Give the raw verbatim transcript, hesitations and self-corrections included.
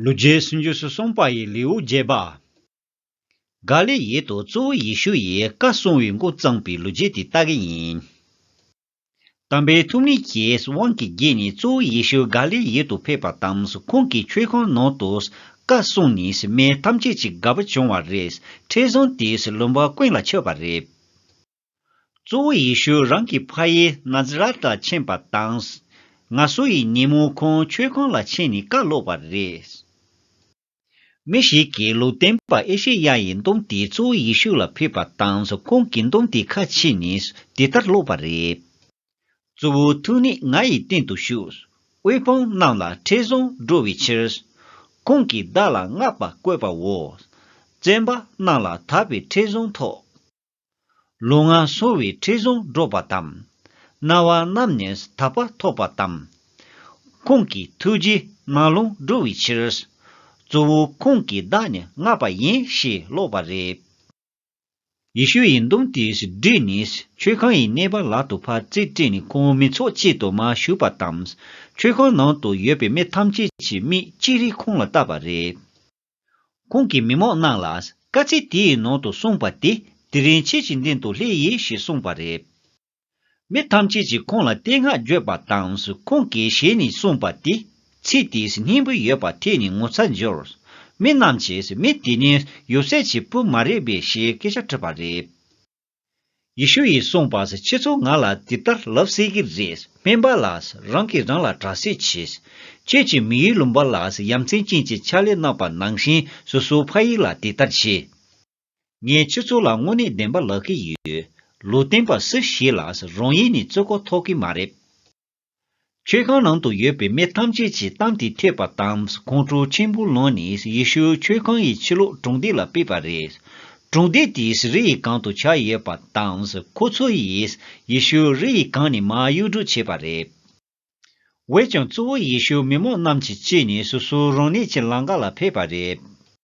ལོ་རྒྱུས་སུམ་ཅུ་སོ་གསུམ་པ་ཡི་ལེའུ་བརྒྱད་པ། ག་ལིལ་ཡུལ་དུ་གཙོ་བོ་ཡེ་ཤུ་ཡིས་བཀའ་གསུང་བའི་འགོ་བརྩམས་པའི་ལོ་རྒྱུས་དེ་ལྟ་གི་ཡིན། དམ་པའི་ཐུགས་ཉིད་ཀྱི་དབང་གི་བརྒྱུད་ནས་གཙོ་བོ་ཡེ་ཤུ་ག་ལིལ་ཡུལ་དུ་ཕེབས་པ་དང་། ཁོང་གིས་མཆོད་ཁང་ནང་དུ་བཀའ་གསུངས་ནས་མི་ཐམས་ཅད་ཀྱིས་དགའ་པོ་བྱུང་བ་རེད། ཁྲི་བཟང་དེས་ལུང་པ་ཀུན་ལ་ཁྱབ་པ་རེད། གཙོ་བོ་ཡེ་ཤུ་རང་གི་ཕ་ཡུལ་ནཱ་ཛི་རད་ལ་ཕྱིན་པ་དང་། ངལ་གསོ་ཡི་ཉིན་མོ་ཁོང་མཆོད་ཁང་ལ་ཕྱིན་ནས་བཀའ་སློབ་པ་རེད། མི་ཞིག་གིས་ལུང་སྟོན་པ་ཨེ་ཤེ་ཡ་ཡི་འདོམས་དེ་གཙོ་བོ་ཡེ་ཤུ་ལ་ཕུལ་བ་དང་། ཁོང་གིས་འདོམས་དེ་ཁ་ཕྱེ་ནས་འདི་ལྟར་སློབ་པ་རེད། གཙོ་བོའི་ཐུགས་ཉིད་ང་ཡི་སྟེང་དུ་བཞུགས། དབུལ་ཕོངས་རྣམས་ལ་ཁྲི་བཟང་འགྲོ་བའི་ཕྱིར། ཁོང་གིས་བདག་ལ་བསྔགས་པ་བཀོད་པའོ། བཙོན་པ་རྣམས་ལ་དག་པའི་ཁྲི་བཟང་ཐོབ། ལུས་ངག་གསོ་བའི་ཁྲི་བཟང་འགྲོགས་པ་དང་། རྣ་བ་རྣམས་ནས་དག་པ་ཐོབ་པ་དང་། ཁོང་གི་ཐུགས་རྗེའི་ནང་ལོངས་འགྲོ་བའི་ཕྱིར། གཙོ་བོ་ཁོང་གིས་བདག་ནི་བསྔགས་པ་ཡིན་ཞེས་སློབ་པ་རེད། ཡེ་ཤུ་ཡིས་འདོམས་དེས་བསྒྲིལ་ནས་མཆོད་ཁང་ཡི་གནས་བབ་ལག་ཏུ་ཕར་རྩིས་སྤྲད་ནས་ཁོང་མི་ཚོགས་དཀྱིལ་དུ་མར་ཞུགས་པ་དང་། མཆོད་ཁང་ནང་དུ་ཡོད་པའི་མི་ཐམས་ཅད་ཀྱི་མིག་ཅི་རིགས་ཁོང་ལ་བལྟས་པ་རེད། ཁོང་གིས་མི་མང་རྣམས་ལ་སྐར་རྩིས་དེའི་ནང་དུ་གསུངས་པ་དེ་དེ་རིང་ཁྱེད་ཀྱི་མདུན་དུ་སླེབས་ཡིན་ཞེས་གསུངས་པ་རེད། མི་ཐམས་ཅད་ཀྱིས་ཁོང་ལ་བསྟོད་བསྔགས་བརྗོད་པ་དང་། ཁོང་གིས་ཞལ་ནས་གསུངས་པ་དེ་ཚིག་དེའི་སྙིང་པོ་ཡོད་པ་ཐོས་ནས་ངོ་མཚར་འབྱོར། མི་རྣམས་ཀྱིས་མི་དེ་ནི་ཡོ་སེབ་ཀྱི་བུ་མ་རེད་པས་ཞེས་སྐད་ཆ་དྲིས་པ་རེད། ཡེ་ཤུ་ཡིས་གསུངས་པ། ཁྱེད་ཚོས་ང་ལ་དེ་ལྟར་ལབ་སྲིད་ཀྱི་རེད། སྨན་པ་ལགས། རང་གིས་རང་ལ་དྲག་སྐྱེད་བྱས། ཁྱེད་ཀྱིས་མི་ཡུལ་ལུང་པ་ལ་ཡ་མཚན་ཅན་གྱི་ཕྱག་ལས་གནང་བ་ནང་བཞིན་སོ་སོའི་ཕ་ཡུལ་ལ་དེ་ལྟར་བྱེད། ངས་ཁྱེད་ཚོ་ལ་དངོས་གནས་བདེན་པ་ལབ་ཀྱི་ཡོད། ལུང་སྟོན་པ་སུ་ཞིག་ལ་རང་ཡུལ་ནས་བཙོན་ཁང་ཐོབ་ཀྱི་མ་རེད། མཆོད་ཁང་ནང་དུ་ཡོད་པའི་མི་ཐམས་ཅད་ཀྱིས་གཏམ་དེ་ཐོས་པ་དང་། ཁོང་ཁྲོ་ཆེན་པོ་ལངས་ནས་ཡེ་ཤུ་མཆོད་ཁང་གི་ཕྱི་ལོགས་གྲོང་སྡེ་ལ་ཕེབས་པ་རེད། གྲོང་སྡེ་དེ་རི་ཡི་སྒང་དུ་ཆགས་ཡོད་པ་དང་། ཁོ་ཚོ་ཡིས་ཡེ་ཤུ་རི་ཡི་སྒང་ནས་མར་གཡུག་འགྲོ་བྱས་པ་རེད། འོན་ཀྱང་གཙོ་བོ་ཡེ་ཤུ་མི་མང་རྣམས་ཀྱིས་བཅད་ནས་སོ་སོའི་རང་གནས་ཀྱི་ལམ་ཁ་ལ་ཕེབས་པ་རེད།